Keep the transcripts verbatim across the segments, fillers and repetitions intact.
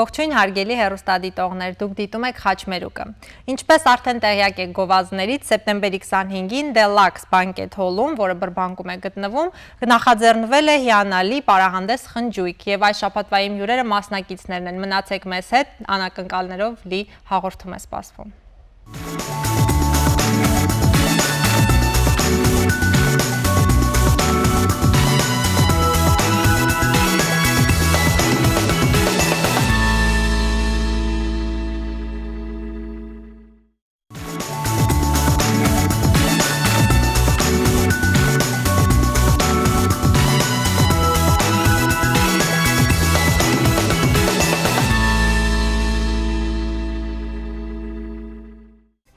Ողջույն, հարգելի հեռուստադիտողներ, դուք դիտում եք Խաչմերուկը։ Ինչպես արդեն տեղյակ եք գովազդներից, սեպտեմբերի քսանհինգին Deluxe Banquet Hall-ում, որը Բրբանկում է գտնվում, նախաձեռնվել է հիանալի պարահանդես խնջոյք, եւ այս շաբաթվա իմ հիւրերը մասնակիցներն են։ Մնացեք մեզ հետ, անակնկալներով լի հաղորդում է սպասվում։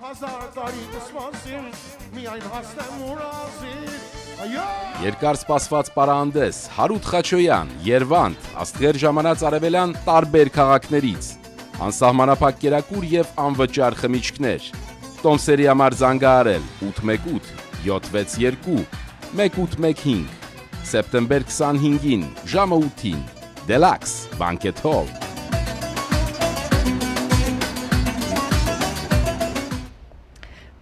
Հազար տարի կսպասեմ, միայն հասնեմ ուր ազիլ։ Այո։ Երկար սպասված պարահանդես, Հարութ Խաչոյան, Երվանդ, աստղեր ժամանած արեւելյան տարբեր քաղաքներից, անսահմանափակ կերակուր եւ անվճար խմիչքներ։ Տոմսերի համար զանգահարել ութ մեկ ութ, յոթ վեց երկու, մեկ ութ մեկ հինգ, սեպտեմբեր քսանհինգին, ժամը ութին, Deluxe Banquet Hall։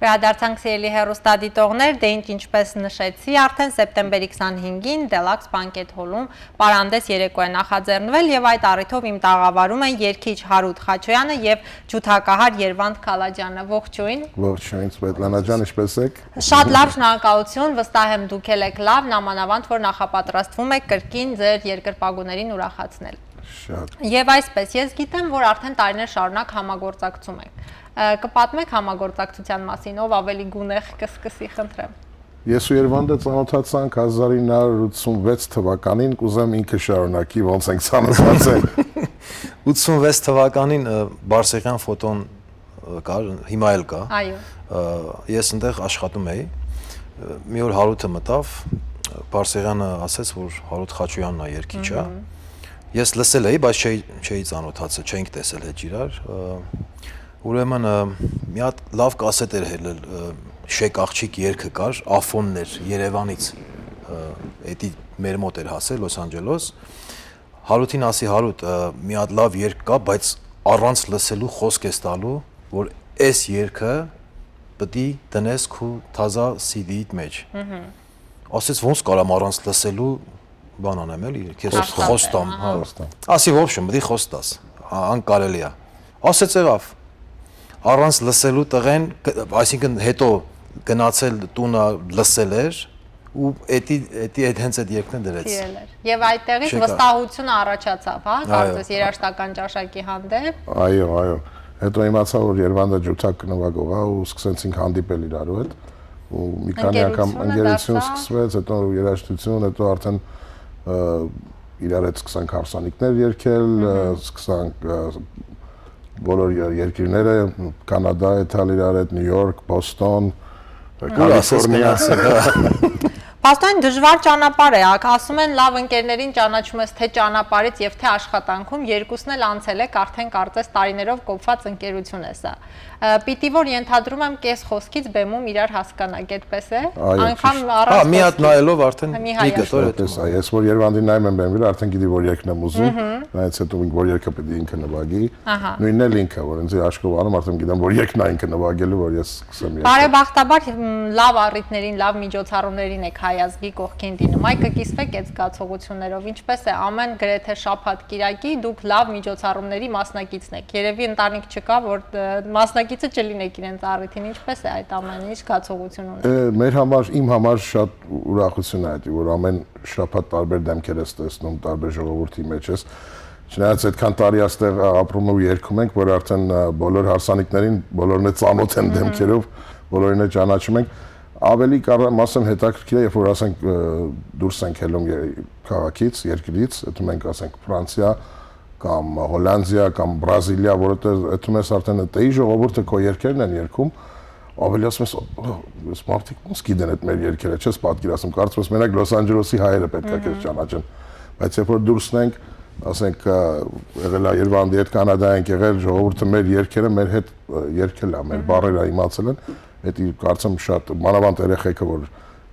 Վերադարձանք, սիրելի հեռուստադիտողներ, դե ինչ, ինչպես նշեցի, արդեն սեպտեմբերի քսանհինգին Deluxe Banquet Hall-ում պարանդես երեկո է նախաձեռնվել, եւ այդ առիթով իմ տաղավարում են երգիչ Հարութ Խաչոյանը եւ ջութակահար Երվանդ Քալաջյանը։ Ողջույն։ Ողջույն, Սվետլանա ջան, ինչպե՞ս եք։ Շատ լավ, շնորհակալություն, վստահ եմ դուք էլ եք լավ, նամանավանդ որ նախապատրաստվում եք կրկին ձեր երկրպագուներին ուրախացնել։ Շատ։ Եվ այսպես, ես գիտեմ, որ արդեն տարիներ շարունակ համագործակցում եք։ Ը, կպատմեք համագործակցության մասին, ով ավելի գունեղ կսկսի, խնդրեմ։ Ես ու Երվանդը ծանոթացանք հազար ինը հարյուր ութսունվեց թվականին, կուզեմ ինքը շարունակի, ոնց ենք ծանոթացել։ Ութսունվեց թվականին, ը, Բարսեղեան Ֆոտոն, ը, կար, հիմա էլ կա։ Այո։ Ը, ես այնտեղ աշխատում էի։ Ը, մի օր Հարութը մտավ, Բարսեղեանը ասեց, որ Հարութ Խաչոյանն է երգիչը։ Մհմ։ Ես լսել էի, բայց չէի, չէի ծանոթացել, չէինք տեսել հետ իրար։ Ը, ուրեմն, ը, մի հատ լավ կասետ էր ելել, ը, Շեք աղջիկ երգը կար, Ափոնն էր Երևանից, ը, էդի մեր մոտ էր հասել, Լոս Անջելոս։ Հարութին ասի, Հարութ, ը, մի հատ լավ երգ կա, բայց առանց լսելու խոսք ես տալու, որ այս երգը պիտի դնես քու թազա C D-դ մեջ։ Մհմ։ Ասեց, ոնց կարամ առանց լսելու բան անեմ, էլի, քեզ Խոստամ։ խոստամ, հա։ Ահա։ Խոստամ։ Ասի, в общем, պիտի խոստաս, ա-, անկարելի է։ Ասեց, եղավ։ Առանց լսելու տղեն, կ-, այսինքն հետո գնացել տունը լսել էր, ու էդի, էդի այդ հենց այդ երգն է դրեց։ Սիրել էր։ Եվ այդտեղից Շեքա։ վստահությունը առաջացավ, հա, Այո։ կարծես երաժշտական ճաշակի հանդեպ։ Այո, այո։ Հետո իմացա, որ Երվանդը ջութակ նվագող է, ու սկսեցինք հանդիպել իրարու հետ, ու մի քանի անգամ Ընկերությունը ընկերություն դարձավ։ սկսվեց, հետո երաժշտություն, հետո արդեն, ը, իրար հետ սկսանք հարսանիքներ երգել, ը, Մհմ։ սկսանք, ը, բոլոր եր-, երկիրները, Կանադա, Իտալիա, Նյու Յորք, Բոստոն, Ուր ասես Կալիֆորնիա։ գնացել, հա։ Փաստորեն դժվար ճանապարհ է, ակ-, ասում են, լավ ընկերներին ճանաչում ես թե ճանապարհից եւ թե աշխատանքում, երկուսն էլ անցել եք, արդեն կարծես տարիներով կոփված ընկերություն է սա։ Ը, պիտի որ ենթադրում եմ կես խոսքից բեմում իրար հասկանաք, այդպես է։ Այո, Անգամ ճիշտ։ Հա, առանց մի հատ խոսքի։ նայելով արդեն Մի մի հայացք։ կտոր Այդպես է, ես որ Երվանդին նայում եմ բեմի վրա, արդեն գիտի, որ երկն եմ ուզում, Մհմ։ նայած հետո ինք որ երկը պիտի ինքը նվագի, Ահա։ նույնն էլ ինքը, որ ինձ իր աշկով անում, արդեն գիտեմ, որ երկն է ինքը նվագելու, որ ես սկսեմ երկը։ Բարեբախտաբար, մ, լավ առիթներին, լավ միջոցառումներին եք հայ ազգի կողքին դինում։ Այ կկիսվեք այդ զգացողություններով, ինչպես է ամեն գրեթե շաբաթ կիրակի, դուք լավ միջոցառումների մասնակիցն եք։ Երևի ընտանիք չկա, որ, ը, մասնակիցը չլինեք իրենց առիթին, ինչպես է այդ ամեն ինչ, զգացողություն ունեք։ Ը, մեր համար, իմ համար շատ ուրախություն է այդ, որ ամեն շաբաթ տարբեր դեմքեր ես տեսնում, տարբեր ժողովուրդի մեջ ես։ Չնայած այդքան տարի աստեղ, ա, ապրում ու երգում ենք, որ արդեն, ա, բոլոր հարսանիքներին, բոլորն է ծանոթ են Մհմ։ դեմքերով, բոլորին է ճանաչում ենք։ Ավելի կարամ ասեմ, հետաքրքիր է, երբ որ, ասենք, ը, դուրս ենք ելում ե-, քաղաքից, երկրից, դու մենք, ասենք, Ֆրանսիա կամ Հոլանդիա կամ Բրազիլիա, որովհետև դու ես արդեն այդտեղի ժողովուրդը քո երգերն են երգում, ավելի ասում ես, «Ո, այս մարդիկ ո՞նց գիտեն այդ մեր երգերը», չես պատկերացնում, կարծում ես մենակ Լոս Անջելոսի հայերը պետք է քեզ Մհմ։ ճանաչեն, բայց երբ որ դուրս ենք, ասենք, ը, եղել ա Երվանդի հետ, Կանադա ենք եղել, ժողովուրդը մեր երգերը մեր հետ, ը, երգել ա, մեր Մհմ։ բառերը իմացել են, դա կարծեմ շատ, մանավանդ երեխեքը, որ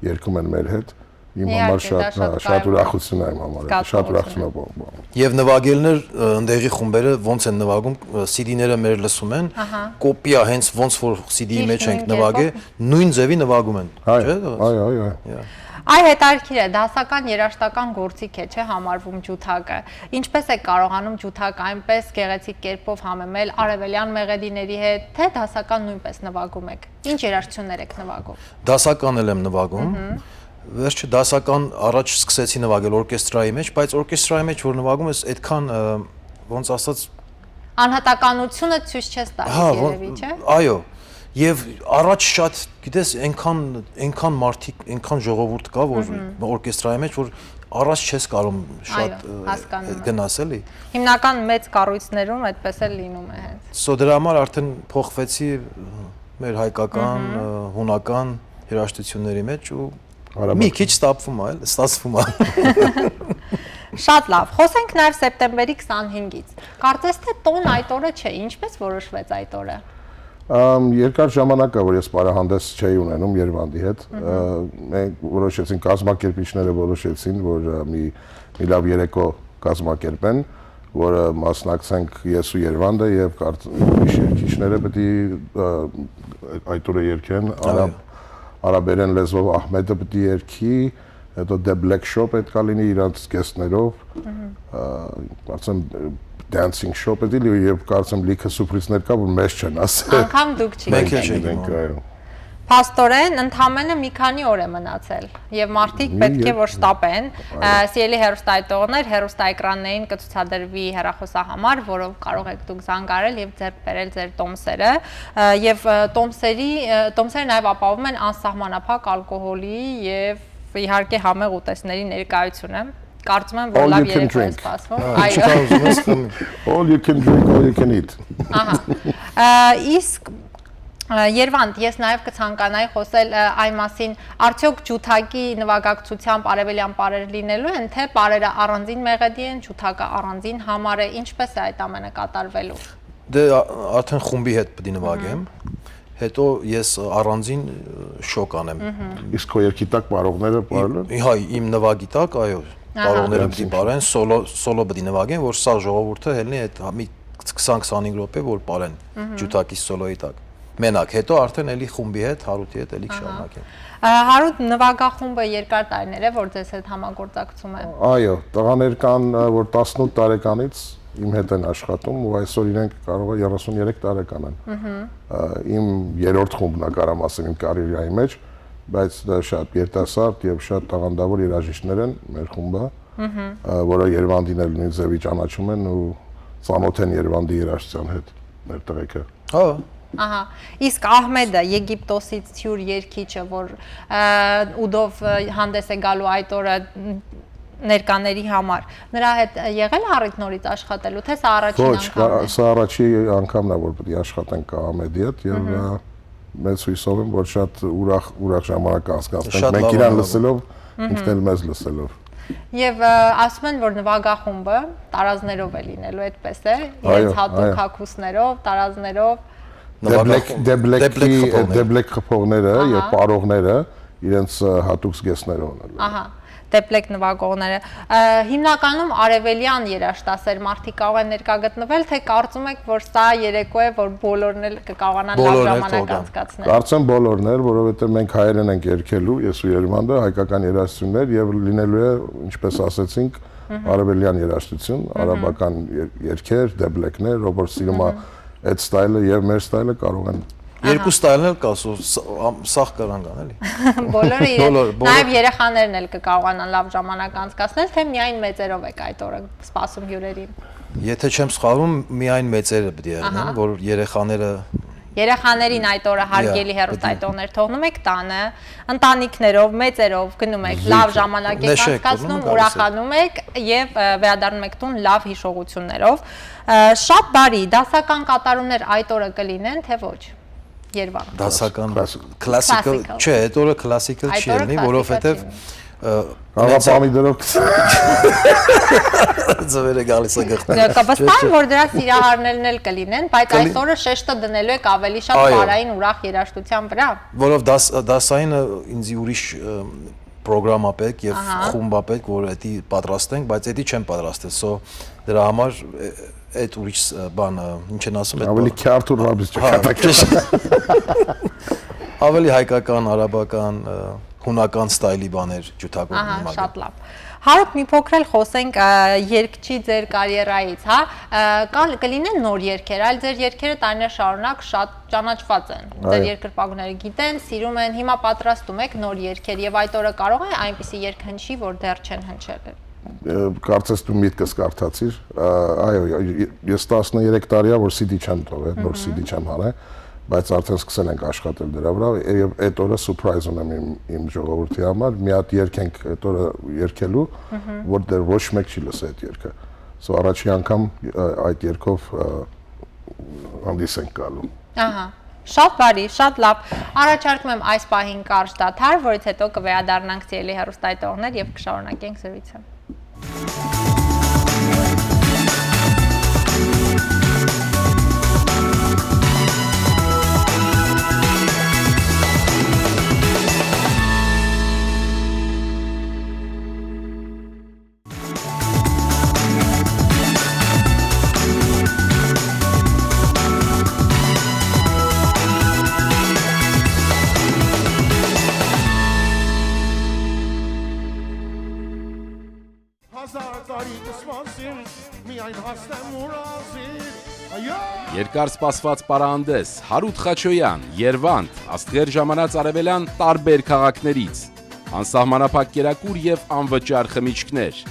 երգում են մեր հետ, Իմ համար Իհարկե, շատ, դա շատ հա, շատ կարևոր ուրախություն է իմ համար, շատ զգացողություն ուրախություն է։ է բա-, բա-, Եվ նվագելներ, ը, ընդեղի խումբերը ոնց են նվագում, ը, C D-ները մեր լսում են, Ահա։ կոպիա հենց ոնց որ C D-ի Ճիշտ մեջ ենք նույն նվագել, կերպով։ նույն ձևի նվագում են, Այո, չէ՞, դրած։ այո, այո, այո։ Yeah։ Այ հետաքրքիր է, դասական երաժշտական գործիք է, չէ՞, համարվում ջութակը։ Ինչպե՞ս եք կարողանում ջութակը այնպես գեղեցիկ կերպով համեմել արևելյան մեղեդիների հետ, թե դասական նույնպես նվագում եք։ Ինչ երաժշտություններ եք նվագում։ Դասական էլ եմ նվագում։ Մհմ։ Վերջը դասական առաջ սկսեցի նվագել օրկեստրայի մեջ, բայց օրկեստրայի մեջ որ նվագում ես, այդքան, ը, ոնց ասած, Անհատականությունը ցույց չես տալիս հա, ո-, երևի, չէ՞։ այո, եւ առաջ շատ, գիտես, այնքան, այնքան մարդիկ, այնքան ժողովուրդ կա, որ Մհմ։ օրկեստրայի մեջ, որ առաջ չես կարող շատ, Այո, ը, հասկանում եմ։ գնաս էլի։ Հիմնական մեծ կառույցներում այդպես էլ լինում է հենց։ So դրա համար արդեն փոխվեցի, ը, մեր հայկական, Մհմ։ ը, հունական երաժշտությունների մեջ ու Արաբական։ մի քիչ ստապվում է, այլ, ստացվում է։ Շատ լավ, խոսենք նաև սեպտեմբերի քսանհինգից։ Կարծես թե տոն այդ օրը չէ, ինչպես որոշվեց այդ օրը։ Ամ, երկար ժամանակ ա, որ ես պարահանդես չէի ունենում Երևանի հետ։ Մհմ։ Ա, մենք որոշեցինք, կազմակերպիչները որոշեցին, որ, ա, մի, մի լավ երեկո կազմակերպեն, որը մասնակցենք ես ու Երևանը, եւ կարծ-, ուրիշ երգիչները պիտի, ա, այդ օրը երգեն, արաբ-, Այո։ արաբերեն լեզվով Ահմեդը պիտի երգի, հետո The Black Shop պետք ա լինի իրանց guest-ներով, Մհմ։ ա, կարծեմ, dancing show պետք է լինի, եւ կարծեմ լիքը սուրպրիզներ կա, որ մեզ չեն ասել։ Անգամ դուք չեք Մենք Մենք չենք չենք իմանում։ իմանում։ Այո։ Փաստորեն, ընդամենը մի քանի օր է մնացել, եւ մարդիկ Մի պետք է երկ-, որ շտապեն։ Այո։ Ա, սիրելի հեռուստայտողներ, հեռուստաէկրաններին կը ցուցադրվի հեռախոսահամար, որով կարող եք դուք զանգարել եւ ձեռք բերել ձեր տոմսերը, ա, եւ, ա, տոմսերի, ա, տոմսերը նաեւ ապահովում են անսահմանափակ ալկոհոլի եւ իհարկե համեղ ուտեստների ներկայությունը։ Կարծում եմ, որ All լավ you can երեկո է drink։ սպասվում։ Ա, Այո։ ինչքան ուզում ես, խմի։ All you can drink, all you can eat։ Ահա։ Ա, իսկ, ա, Երվանդ, ես նաև կցանկանայի խոսել, ա, այն մասին, արդյոք ջութակի նվագակցությամբ արևելյան պարեր լինելու են, թե պարերը առանձին մեղեդի են, ջութակը առանձին համար է, ինչպես է այդ ամենը կատարվելու։ Դե, ա-, արդեն խումբի հետ պիտի նվագեմ, Մհմ։ հետո ես առանձին, ը, շոկ անեմ։ Մհմ։ Իսկ քո երկի տակ պարողները պարել են։ Ի-, հա, իմ նվագի տակ, այո, Ահա։ պարողները պիտի Dancing show։ պարեն, սոլո, սոլո պիտի նվագեն, որ սա ժողովուրդը ելնի այդ, հա, մի քսան քսանհինգ րոպե, որ պարեն Մհմ։ ջութակի սոլոյի տակ։ Մենակ, հետո արդեն էլի խումբի հետ, Հարութի հետ էլի Ահա։ կշարունակենք։ Ա, Հարութ, նվագախումբը երկար տարիներ է, որ ձեզ հետ համագործակցում է։ Այո, տղաներ կան, ը, որ տասնութ տարեկանից իմ հետ են աշխատում ու այսօր իրենք կարող է երեսուն երեք տարեկան են։ Մհմ։ Ա, իմ երրորդ խումբն է, կարամ ասեմ, իմ կարիերայի մեջ, բայց դա շատ երիտասարդ եւ շատ տաղանդավոր երաժիշտներ են մեր խումբը, Մհմ։ ա, որը Երևանին էլ նույն ձևի ճանաչում են ու ծանոթ են Երևանի երաժշտության հետ մեր տղեկը։ Հա։ Ահա։ Իսկ Ահմեդը, Եգիպտոսից թյուր երգիչը, որ, ա, ուդով, ա, հանդես է գալու այդ օրը, մ, ներկաների համար, նրա հետ եղել է առիթ նորից աշխատելու, թե սա առաջին Ոչ, անգամն է։ սա առաջի անգամն է, որ պիտի աշխատենք Ահմեդի հետ, եւ, Մհմ։ ա, մեծ հույսով եմ, որ շատ ուրախ, ուրախ ժամանակ անցկացնենք Շատ մենք լավ իրան անհնարավոր։ լսելով, Մհմ։ ինքն էլ մեզ լսելով։ Եվ, ա, ասում են, որ նվագախումբը տարազներով է լինելու, այդպես է, իրենց Այո, հատուկ այո։ հագուստներով, տարազներով։ Դե Բլեք, Նվագախումբ-, դե Բլեքի, Դե Բլեք խփողները։ դե Բլեք խփողները Ահա։ եւ պարողները իրենց, ը, հատուկ զգեստներով են ալու։ Ահա, դե Բլեք նվագողները։ Ա, հիմնականում արևելյան երաժշտասեր մարդիկ կարող են ներկա գտնվել, թե կարծում եք, որ սա երեկո է, որ բոլորն էլ կկարողանան լավ Բոլորն էլ ժամանակ թողան։ անցկացնել։ Կարծեմ բոլորն էլ, որովհետեւ մենք հայերեն ենք երգելու, ես ու Երևանը, հայկական երաժշտություններ, եւ լինելու է, ինչպես ասեցինք, Մհմ։ արևելյան երաժշտություն, Մհմ։ արաբական եր-, երգեր, դե Բլեքներ, ով որ սիրում է Մհմ։ այդ ստայլը եւ մեր ստայլը կարող են Ահա։ Երկու ստայլն էլ կա, սա, սա, ամ-, սաղ կարան գան, էլի։ Բոլորը իրեն, Բոլոր, բոլոր։ նաև երեխաներն էլ կկարողանան լավ ժամանակ անցկացնել, թե միայն մեծերով եք այդ օրը սպասում հյուրերին։ Եթե չեմ սխալվում, միայն մեծերը պիտի եղնեն, Ահա։ որ երեխաները Երեխաներին այդ օրը հարգելի Yeah, հեռուստայտողներ թողնում եք տանը, ընտանիքներով, մեծերով գնում եք, Զույգ լավ եք, ժամանակ եք նշեք, անցկացնում, գնում եք, ուրախանում եք եւ, ը, վերադառնում եք տուն լավ հիշողություններով։ Ը, շատ բարի, դասական կատարումներ այդ օրը կլինեն, թե ոչ։ Երևան։ Դասական, Classical։ classical, Classical։ չէ, այդ օրը classical Այդ չի օրը ելնի, classical որովհետև, չի ը, Աղա մեծ է Պամիդորով գցի։ Ձվերը գալիս է գլխի։ Կվստահեմ, որ դրա սիրահարներն էլ կլինեն, բայց Կլի- այս օրը շեշտը դնելու եք ավելի շատ Այո։ պարային ուրախ երաժշտության վրա։ Որով դաս-, դասայինը ինձի ուրիշ, ը, պրոգրամապեկ եւ Ահա։ խումբապեկ, որ էդի պատրաստենք, բայց էդի չեմ պատրաստել, so դրա համար, ը, այդ ուրիշ, ը, բան, ը, ինչ են ասում, այդ Ավելի բան քյարթ ու ռաբիս Հա, ճշգրիտ։ Ավելի հայկական, արաբական, ը, հունական ստայլի բաներ ջութակով Ահա, նման շատ լավ։ Հարութ, մի փոքր էլ խոսենք, ը, երգչի ձեր կարիերայից, հա, ը, կան, կլինեն նոր երգեր, այլ ձեր երգերը տարիներ շարունակ շատ ճանաչված են։ Ձեր Այո։ երկրպագուները գիտեն, սիրում են, հիմա պատրաստում եք նոր երգեր եւ այդ օրը կարող է այնպիսի երգ հնչի, որ դեռ չեն հնչել։ Ը, կարծես դու միտքս կարդացիր, ա, այո, ե-, ե-, ես տասներեք տարի ա, որ C D չեմ թողել, նոր Մհմ։ C D չեմ հանել, բայց արդեն սկսել ենք աշխատել դրա վրա, ե-, եւ այդ օրը surprise ունեմ իմ, իմ ժողովրդի համար, մի հատ երգ ենք այդ օրը երգելու, Մհմ։ որ դեռ ոչ մեկ չի լսել այդ երգը։ So առաջի անգամ, ա, այդ երգով, ա, հանդիս ենք գալու։ Ահա, շատ բարի, շատ լավ։ Առաջարկում եմ այս պահին կարճ դադար, որից հետո կվերադառնանք սիրելի հեռուստայտողներ եւ կշարունակենք զրույցը։ Հազար տարի կսպասեմ, միայն հասնեմ ուր ազիր։ Այո։ Երկար սպասված պարահանդես, Հարութ Խաչոյան, Երվանդ, աստղեր ժամանած արեւելյան տարբեր քաղաքներից, անսահմանափակ կերակուր եւ անվճար խմիչքներ։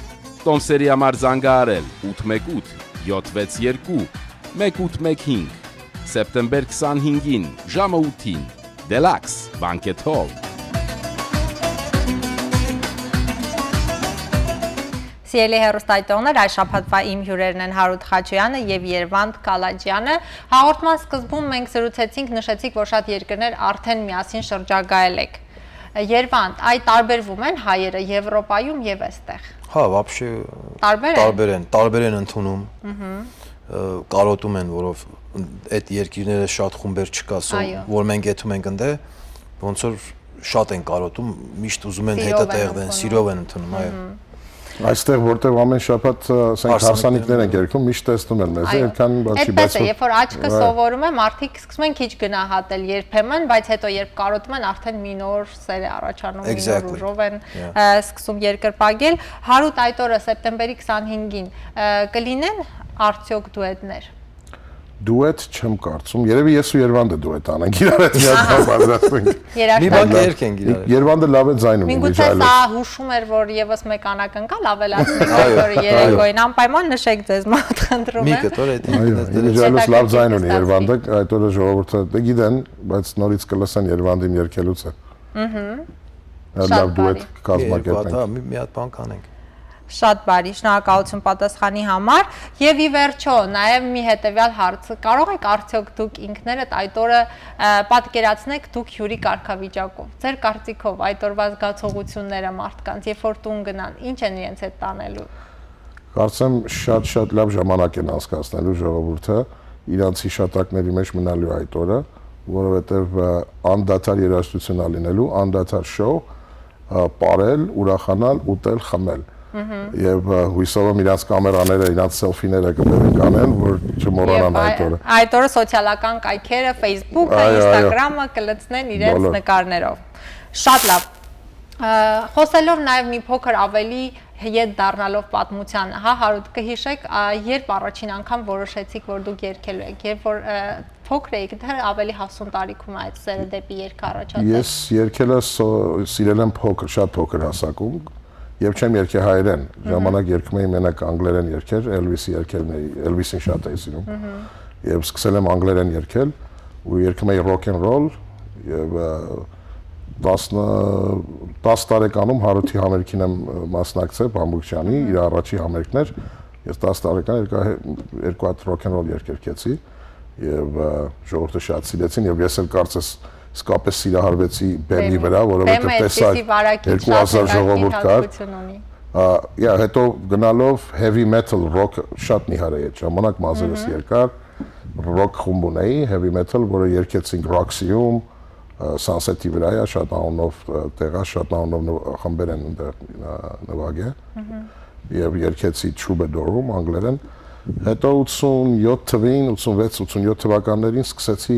Տոմսերի համար զանգահարել ութ մեկ ութ, յոթ վեց երկու, մեկ ութ մեկ հինգ, սեպտեմբեր քսանհինգին, ժամը ութին, Deluxe Banquet Hall։ Սիրելի հեռուստայտողներ, այս շաբաթվա իմ հյուրերն են Հարութ Խաչոյանը եւ Երվանդ Կալաջյանը։ Հաղորդման սկզբում մենք զրուցեցինք, նշեցիք, որ շատ երկրներ արդեն միասին շրջագայել եք։ Երվանդ, այդ տարբերվում են հայերը Եվրոպայում եւ այստեղ։ Հա, вообще Տարբեր են։ տարբեր են, տարբեր են ընդունում, Մհմ։ ը, կարոտում են, որով այդ երկիրները շատ խումբեր չկա, so, Այո։ որ մենք եթում ենք ընդե, ոնց որ շատ են կարոտում, միշտ ուզում են Սիրով հետը են տեղն են, ընդունում։ սիրով են ընդունում, այո։ Մհմ։ Այստեղ, որտեղ ամեն շաբաթ, ը, ասենք, Հարսանիքներ հարսանիքներ են են։ երգում, միշտ տեսնում են մեզ, Այո։ այդքան բան չի, Այդպես բայց է, երբ որ աչքը Այո։ սովորում է, մարդիկ սկսում են քիչ գնահատել երբեմն, բայց հետո, երբ կարոտում են, արդեն մի նոր սեր է առաջանում, մի նոր Exactly. ուժով են, Yeah. ը, սկսում երկրպագել։ Հարութ, այդ օրը, սեպտեմբերի քսանհինգին, ը, կլինեն արդյոք դուետներ։ Դուետ չեմ կարծում, երևի ես ու Երվանդը դուետ անենք, իրար հետ միասին պատրաստենք։ Երաժշտական։ Մի բան կերկենք իրար հետ։ Երվանդը լավ է ձայնում, Միգուցե սա հուշում էր, որ եւս մեկ անակնկալ ավելացնենք Այո, այդ օրը այո։ երեկոյին, անպայման նշեք ձեզ, մաղթ խնդրում Մի եմ։ կտոր էդի Այո, դες- դες- իմիջիայլոց լավ ձայն ունի Երվանդը, այդ օրը ժողովուրդը դե գիտեն, բայց նորից կլսեն Երվանդին երգելուց է։ Մհմ։ Շատ Լավ դուետ բարի։ կազմակերպենք։ Երկու հատ, հա, մի, մի հատ բան կանենք։ Շատ բարի, շնորհակալություն պատասխանի համար։ Եվ ի վերջո, նաև մի հետևյալ հարց. կարող եք արդյոք դուք ինքներդ այդ օրը, ը, պատկերացնեք դուք հյուրի կարգավիճակով, ձեր կարծիքով այդ օրվա զգացողությունները մարդկանց, երբ որ տուն գնան, ինչ են իրենց հետ տանելու։ Կարծեմ շատ-շատ լավ ժամանակ են անցկացնելու ժողովուրդը, իրանց հիշատակների մեջ մնալու այդ օրը, որովհետև, ը, անդադար երաժշտություն ա լինելու, անդադար շոու, ը, պարել, ուրախանալ, ուտել, խմել։ Մհմ։ Եվ, ը, հույսով եմ իրանց կամերաները, իրանց սելֆիները կբերեն կանեն, որ չմոռանան Եվ այդ այ- օրը։ այդ օրը սոցիալական կայքերը, Facebook-ը, Այո, այո։ Instagram-ը կլցնեն իրենց Բոլոր։ նկարներով։ Շատ լավ։ Ը, խոսելով նաև մի փոքր ավելի հետ դառնալով պատմության, հա, Հարութ, կհիշեք, ա, երբ առաջին անգամ որոշեցիք, որ դուք երգելու եք, երբ որ, ը, փոքր էիք, դեռ ավելի հասուն տարիքում այդ սերը դեպի երգը առաջացավ։ Ես երգելը սո-, սիրել եմ փոքր, շատ փոքր հասակում, եւ չեմ երգել հայերեն։ Մհմ։ Ժամանակ երգում էի մենակ անգլերեն երգեր, Էլվիսի երգերն էի, Էլվիսին շատ էի սիրում։ Մհմ։ Եվ սկսել եմ անգլերեն երգել, ու երգում էի rock and roll, եւ, ը, տասնը, տաս տարեկանում Հարութի համերգին եմ, ը, մասնակցել, Բամբուկչյանի, Մհմ։ իր առաջի համերգներ, ես տաս տարեկան երկու, երկու հատ rock and roll երգ երգեցի, եւ, ը, ժողովուրդը շատ սիրեցին, եւ ես էլ կարծես իսկապես սիրահարվեցի բեմի Բեմի։ վրա, որովհետեւ Բեմը տեսա այդպիսի վարակիչ երկու հազար շատ ժողովուրդ կար։ հատկություն ունի։ Ա, yeah, հետո գնալով heavy metal, rock շատ նիհար էի այդ ժամանակ, մազերս Մհմ։ երկար, rock խումբ ունեի, heavy metal, որը երգեցինք Roxy-ում, Sunset-ի վրայ է, Shutdown-ով, ը, տեղա Shutdown-ով նվ-, խմբեր են այնտեղ, ը, նվագել։ Մհմ։ Եւ երգեցի Troubadour-ում, անգլերեն։ Հետո ութսունյոթ թվին, ութսունվեց, ութսունյոթ թվականներին սկսեցի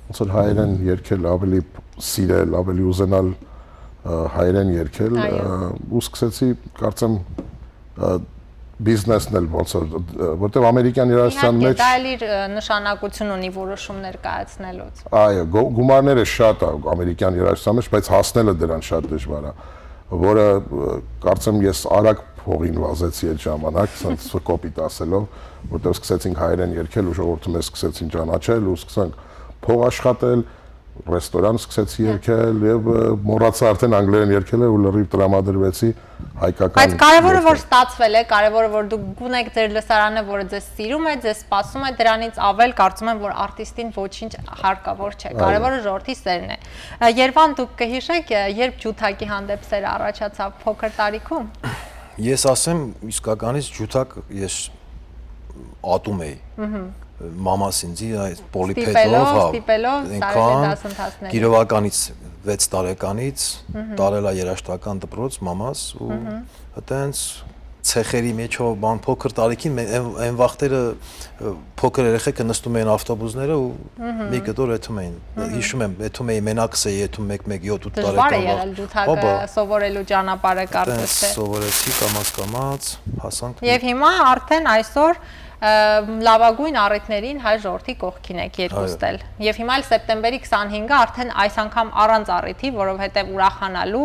ոնց որ հայերեն երգել, ավելի սիրել, ավելի ուզենալ, ը, հայերեն երգել, Այո։ ը, ու սկսեցի, կարծեմ, ը, բիզնեսն էլ ոնց որ, ը, որտեւ ամերիկյան երաժշտության Իհարկե, մեջ դա էլ իր, ը, նշանակություն ունի որոշումներ կայացնելուց։ Այո, գո-, գումարները շատ ա ամերիկյան երաժշտության մեջ, բայց հասնելը դրան շատ դժվար ա, որը, ը, կարծեմ ես արագ փողին վազեցի այդ ժամանակ, սենց կոպիտ ասելով, որտեւ սկսեցինք հայերեն երգել ու ժողովուրդը մեզ սկսեցին ճանաչել ու սկսանք փող աշխատել, ռեստորան սկսեցի Հա։ երգել եւ, ը, մոռացա արդեն անգլերեն երգելը ու լրիվ տրամադրվեցի հայկական Բայց կարևորը, որ երգերին։ ստացվել է, կարևորը, որ դուք գունեք ձեր լսարանը, որը ձեզ սիրում է, ձեզ սպասում է, դրանից ավել կարծում եմ, որ արտիստին ոչինչ հարկավոր չէ։ Այո։ Կարևորը ժողովրդի սերն է։ Ը, Երվան, դուք կհիշեք, ը, երբ ջութակի հանդեպ սերը առաջացավ փոքր տարիքում։ Ես ասեմ, իսկականից ջութակ ես ատում էի։ Մհմ։ Մամաս ինձի այդ պոլիփետով, Ստիպելով, հա, ստիպելով, այնքան տարել է դասընթացները։ գիրովականից վեց տարեկանից Մհմ։ տարել ա երաժշտական դպրոց մամաս ու Մհմ։ այտենց ցեխերի մեջով, բան, փոքր տարիքին մե-, այն, այն վաղտերը, ը, փոքր երեխեքը նստում էին ավտոբուսները ու Մհմ։ մի կտոր եթում էին։ Մհմ։ Հիշում եմ, եթում էի, մենակս էի եթում մեկ-մեկ, յոթ-ութ Դժվար է տարեկան եղել վաղ։ ջութակը Հոպա։ սովորելու ճանապարհը, կարծես Այտենց թե։ սովորեցի կամաց-կամաց, հասանք Եվ հիմա արդեն այսօր, ը, լավագույն առիթներին հայ ժողովրդի կողքին եք երկուստ Այո։ էլ։ Եվ հիմա էլ սեպտեմբերի քսանհինգը արդեն այս անգամ առանց առիթի, որովհետև ուրախանալու,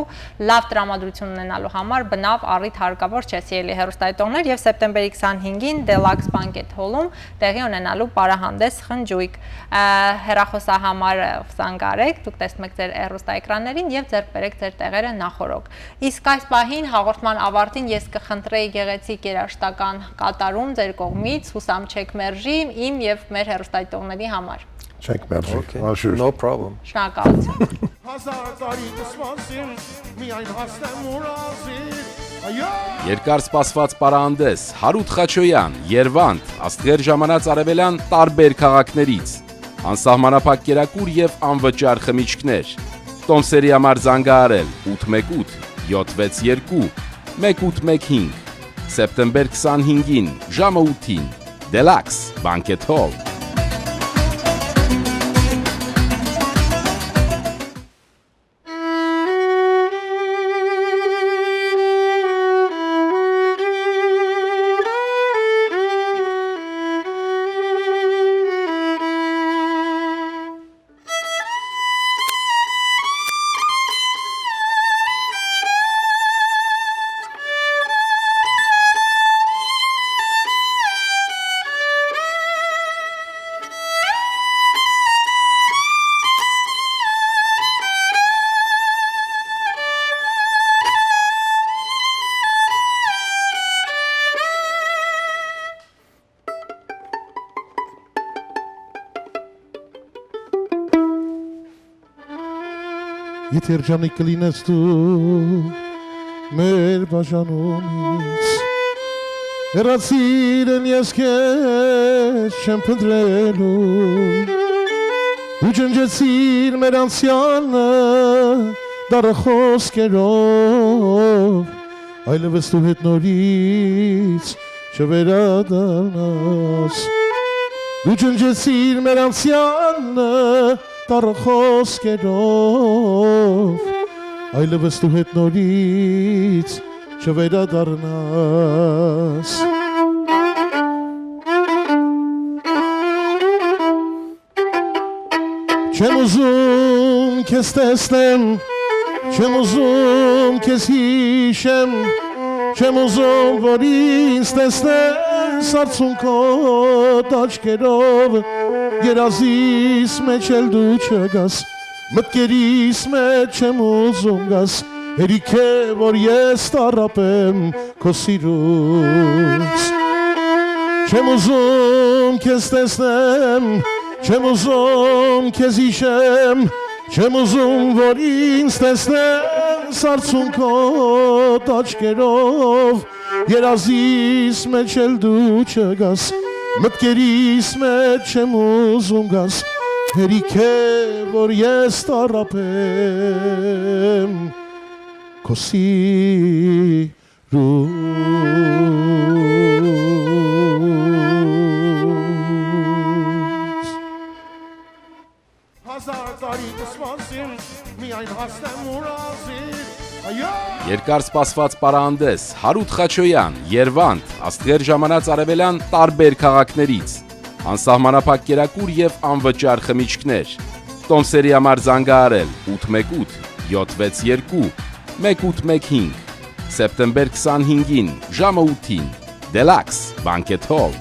լավ տրամադրություն ունենալու համար բնավ առիթ հարկավոր չէ, սիրելի հեռուստայտողներ, եւ սեպտեմբերի քսանհինգին Deluxe Banquet Hall-ում տեղի ունենալու պարահանդես խնջույք։ Ը, հեռախոսահամարը զանգարեք, դուք տեսնեք ձեր հեռուստաէկրաններին եւ ձեռք բերեք ձեր տեղերը նախօրոք։ Իսկ այս պահին հաղորդման ավարտին ես կխնդրեի գեղեցիկ երաժշտական կատարում ձեր կողմից, հուսամ չեք մերժի, իմ եւ մեր հեռուստայտողների համար։ Չենք մերժի, Okay, անշուշտ։ No problem։ Շնորհակալություն։ Հազար տարի կսպասեմ, միայն հասնեմ ուր ազիվ։ Այո։ Երկար սպասված պարահանդես, Հարութ Խաչոյան, Երվանդ, աստղեր ժամանած արևելյան տարբեր քաղաքներից, անսահմանափակ կերակուր եւ անվճար խմիչքներ։ Տոմսերի համար զանգահարել ութ մեկ ութ, յոթ վեց երկու, մեկ ութ մեկ հինգ, սեպտեմբեր քսանհինգին, ժամը ութին, Deluxe Banquet Hall։ Եթերջանիկ կլինես դու մեր բաժանումից, հեռացիր են ես քեզ չեմ փնտրելու, դու ջնջեցիր մեր անցյալը դառը խոսքերով, այլևս դու հետ նորից չվերադառնաս։ Դու ջնջեցիր մեր անցյալը տառ խոսքերով, այլևս դու հետ նորից չվերադառնաս։ Չեմ ուզում քեզ տեսնեմ, չեմ ուզում քեզ հիշեմ, չեմ ուզում, որ ինձ տեսնես արցունքոտ աչքերով, երազիս մեջ էլ դու չգաս, մտքերիս մեջ չեմ ուզում գաս, հերիք է, որ ես տառապեմ քո սիրուց։ Չեմ ուզում քեզ տեսնեմ, չեմ ուզում քեզ հիշեմ, չեմ ուզում, որ ինձ տեսնես արցունքոտ աչքերով, երազիս մեջ էլ դու չգաս, մտքերիս մեջ չեմ ուզում գաս, Հերիք է, որ ես տառապեմ քո սիրուց։ Հազար տարի կսպասեմ, միայն հասնեմ Մուրազի։ Այո։ Երկար սպասված պարահանդես, Հարութ Խաչոյան, Երվանդ, աստղեր ժամանած արեւելյան տարբեր քաղաքներից, անսահմանափակ կերակուր եւ անվճար խմիչքներ։ Տոմսերի համար զանգահարել ութ մէկ ութ, յոթ վեց երկու, մէկ ութ մէկ հինգ, սեպտեմբեր քսանհինգին, ժամը ութին, Դելաքս, Banquet Hall։